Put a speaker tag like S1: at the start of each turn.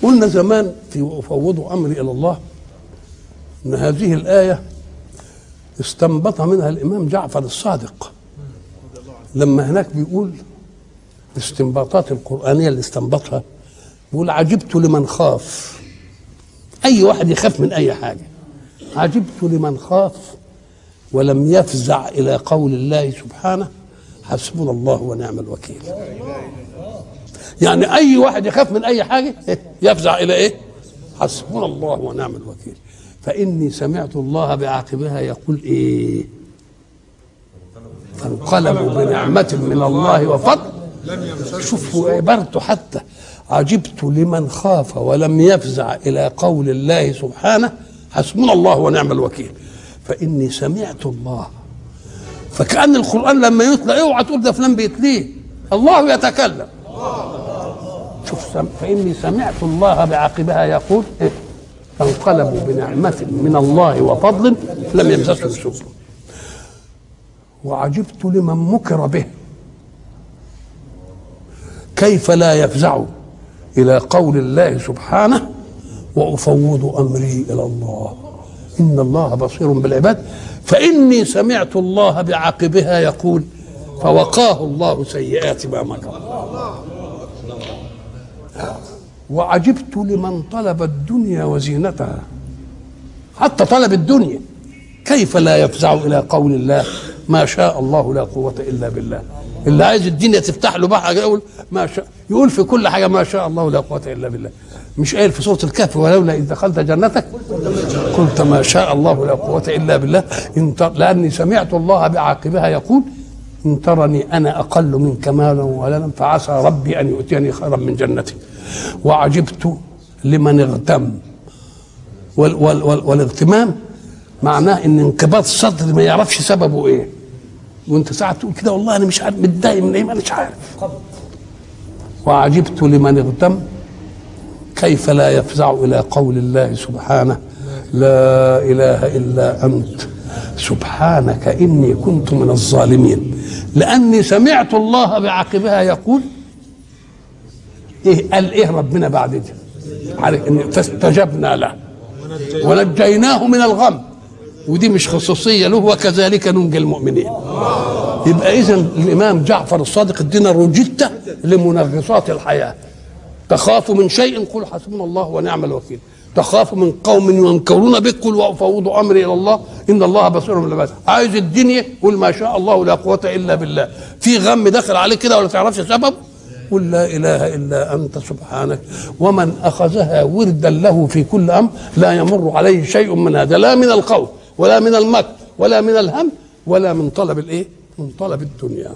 S1: قلنا زمان في وأفوض أمري إلى الله أن هذه الآية استنبط منها الإمام جعفر الصادق لما هناك بيقول الاستنباطات القرآنية اللي استنبطها، بيقول عجبت لمن خاف. أي واحد يخاف من أي حاجة، عجبت لمن خاف ولم يفزع إلى قول الله سبحانه حسبنا الله ونعم الوكيل. يعني أي واحد يخاف من أي حاجة يفزع إلى إيه؟ حسبنا الله ونعم الوكيل. فإني سمعت الله بعاقبها يقول إيه؟ فانقلبوا بنعمة من الله وفضل. شوفوا عبارته حتى، عجبت لمن خاف ولم يفزع إلى قول الله سبحانه حسبنا الله ونعم الوكيل. فإني سمعت الله. فكأن القرآن لما يتلى اوعى تقول ده فلان بيتليه، الله يتكلم. شوف، فإني سمعت الله بعاقبها يقول إيه؟ فانقلبوا بنعمة من الله وفضل لم يمسسهم سوء. وعجبت لمن مكر به كيف لا يفزع إلى قول الله سبحانه وأفوض أمري إلى الله إن الله بصير بالعباد. فإني سمعت الله بعاقبها يقول فوقاه الله سيئات ما مكر. وعجبت لمن طلب الدنيا وزينتها، حتى طلب الدنيا كيف لا يفزع إلى قول الله ما شاء الله لا قوة إلا بالله. اللي عايز الدنيا تفتح له بقى يقول ما شاء، يقول في كل حاجة ما شاء الله لا قوة إلا بالله. مش قايل في سورة الكهف ولولا إذ دخلت جنتك قلت ما شاء الله لا قوة إلا بالله لأني سمعت الله بعاقبها يقول إن ترني أنا أقل منك مالا ولدا فعسى ربي أن يؤتيني خيرا من جنتي. وعجبت لمن اغتم. والاغتمام معناه ان انقباض الصدر ما يعرفش سببه ايه، وانت ساعات تقول كده والله انا مش عارف متضايق من ايه، ما مش عارف. وعجبت لمن اغتم كيف لا يفزع الى قول الله سبحانه لا اله الا انت سبحانك اني كنت من الظالمين. لاني سمعت الله بعاقبها يقول ايه؟ قال ايه ربنا بعد ده؟ عارف ان فاستجبنا له ونجيناه من الغم، ودي مش خصوصية له، وكذلك ننجي المؤمنين. يبقى اذا الامام جعفر الصادق ادينا روجيتا لمنغصات الحياة. تخاف من شيء قل حسبنا الله ونعم الوكيل، تخاف من قوم ينكرون بك قل وافوض امري الى الله ان الله بصير بالعباد. عايز الدنيا قل ما شاء الله لا قوة الا بالله. في غم دخل عليك كده ولا تعرفش سبب قل لا اله الا انت سبحانك. ومن اخذها وردا له في كل امر لا يمر عليه شيء من هذا، لا من الخوف ولا من المكر ولا من الهم ولا من طلب الايه؟ من طلب الدنيا.